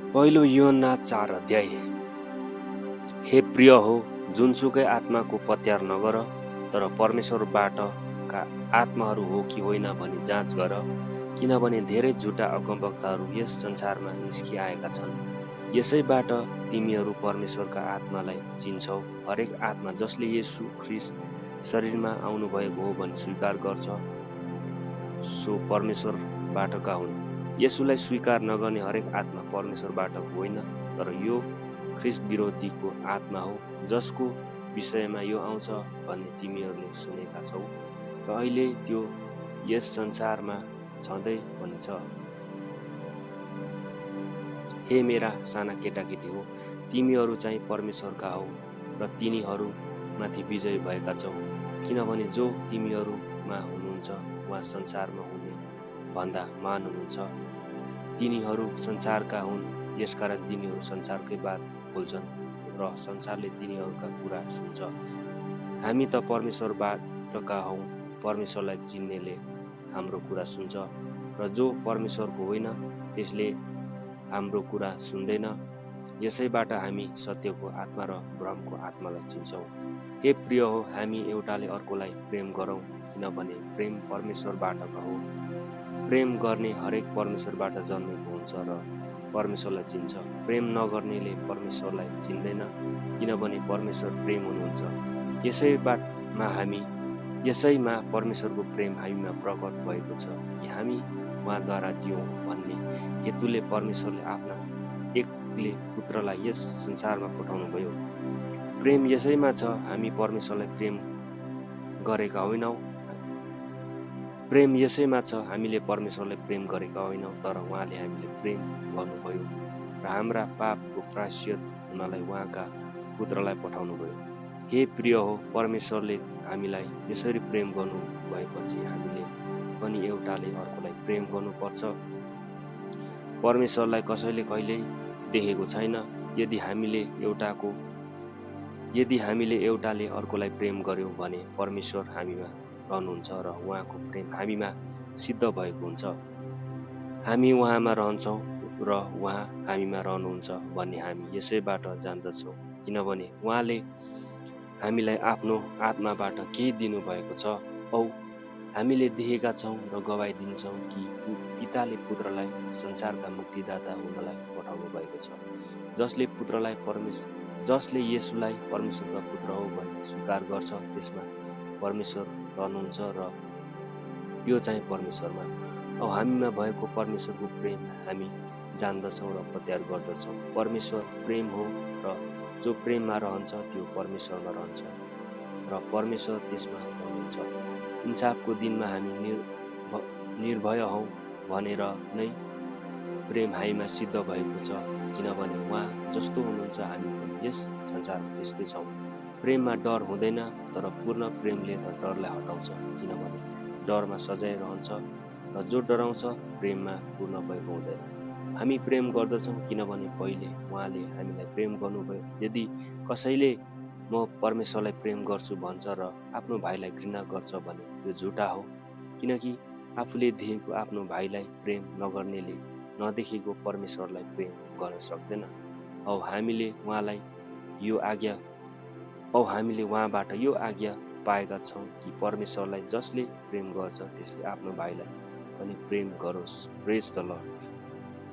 पहिलो यूहन्ना 4 अध्याय। हे प्रिय हो, जुनसुकै आत्माको पत्यार नगर, तर परमेश्वरबाटका आत्माहरू हो कि होइन भनी जाँच गर, किनभने धेरै झुटा अगमवक्ताहरू यस संसारमा निस्किआएका छन्। यसैबाट तिमीहरू परमेश्वरका आत्मालाई चिन्छौ। हरेक आत्मा जसले येशू ख्रीष्ट शरीरमा आउनुभएको हो भनी स्वीकार गर्छ, सो परमेश्वरबाटका हुन्। येशूलाई स्वीकार नगर्ने हरेक आत्मा परमेश्वरबाट होइन, तर यो ख्रीष्ट विरोधीको आत्मा हो, जसको विषयमा यो आउँछ भन्ने तिमीहरूले सुनेका छौ, र अहिले त्यो यस संसारमा छँदै पनि छ। हे मेरा साना केटाकेटी हो, तिमीहरू चाहिँ परमेश्वरका हौ र तिनीहरूमाथि विजयी भएका छौ, किनभने जो तिमीहरूमा हुनुहुन्छ वा संसारमा हुने भन्दा महान हुनुहुन्छ। तिनीहरू संसारका हुन्, यसकारण तिनीहरू संसारकै बात बोल्छन् र संसारले तिनीहरूका कुरा सुन्छ। हामी त परमेश्वरबाटका हौँ, परमेश्वरलाई चिन्नेले हाम्रो कुरा सुन्छ, र जो परमेश्वरको होइन त्यसले हाम्रो कुरा सुन्दैन। यसैबाट हामी सत्यको आत्मा र भ्रमको आत्मालाई चिन्छौँ। हे प्रिय हो, हामी एउटाले अर्कोलाई प्रेम गरौँ, किनभने प्रेम परमेश्वरबाटको हो। प्रेम गर्ने हरेक परमेश्वरबाट जन्मेको हुन्छ र परमेश्वरलाई चिन्छ। प्रेम नगर्नेले परमेश्वरलाई चिन्दैन, किनभने परमेश्वर प्रेम हुनुहुन्छ। यसैमा परमेश्वरको प्रेम हामीमा प्रकट भएको छ कि हामी उहाँद्वारा जिउँ भन्ने हेतुले परमेश्वरले आफ्ना एकले पुत्रलाई यस संसारमा पठाउनुभयो। प्रेम यसैमा छ, हामी परमेश्वरलाई प्रेम गरेका होइनौँ। प्रेम यसैमा छ, हामीले परमेश्वरलाई प्रेम गरेका होइनौँ, तर उहाँले हामीले प्रेम गर्नुभयो र हाम्रा पापको प्रायश्चित हुनलाई उहाँका पुत्रलाई पठाउनुभयो। हे प्रिय हो, परमेश्वरले हामीलाई यसरी प्रेम गर्नु भएपछि हामीले पनि एउटाले अर्कोलाई प्रेम गर्नुपर्छ। परमेश्वरलाई कसैले कहिल्यै देखेको छैन। यदि हामीले एउटाले अर्कोलाई प्रेम गर्यौँ भने परमेश्वर हामीमा रहनुहुन्छ र उहाँको प्रेम हामीमा सिद्ध भएको हुन्छ। हामी उहाँमा रहन्छौँ र उहाँ हामीमा रहनुहुन्छ भन्ने हामी यसैबाट जान्दछौँ, किनभने उहाँले हामीलाई आफ्नो आत्माबाट केही दिनुभएको छ। औ हामीले देखेका छौँ र गवाई दिन्छौँ कि पिताले पुत्रलाई संसारका मुक्तिदाता हुनलाई पठाउनु भएको छ। जसले येशूलाई परमेश्वरका पुत्र हो भन्ने स्वीकार गर्छ, त्यसमा परमेश्वर रहनुहुन्छ र त्यो चाहिँ परमेश्वरमा। औ हामीमा भएको परमेश्वरको प्रेम हामी जान्दछौँ र पत्यार गर्दछौँ। परमेश्वर प्रेम हो र जो प्रेममा रहन्छ त्यो परमेश्वरमा रहन्छ र परमेश्वर त्यसमा रहनुहुन्छ। इन्साफको दिनमा हामी निर्भय हौँ भनेर नै प्रेम हामीमा सिद्ध भएको छ, किनभने उहाँ जस्तो हुनुहुन्छ हामी पनि यस संसारमा त्यस्तै छौँ। प्रेममा डर हुँदैन, तर पूर्ण प्रेमले त डरलाई हटाउँछ, किनभने डरमा सजाय रहन्छ र जो डराउँछ प्रेममा पूर्ण भएको हुँदैन। हामी प्रेम गर्दछौँ किनभने पहिले उहाँले हामीलाई प्रेम गर्नुभयो। यदि कसैले म परमेश्वरलाई प्रेम गर्छु भन्छ र आफ्नो भाइलाई घृणा गर्छ भने त्यो झुटा हो, किनकि आफूले देखेको आफ्नो भाइलाई प्रेम नगर्नेले नदेखेको परमेश्वरलाई प्रेम गर्न सक्दैन। औ हामीले उहाँबाट यो आज्ञा पाएका छौँ कि परमेश्वरलाई जसले प्रेम गर्छ त्यसले आफ्नो भाइलाई पनि प्रेम गरोस्। प्रेज द लर्ड।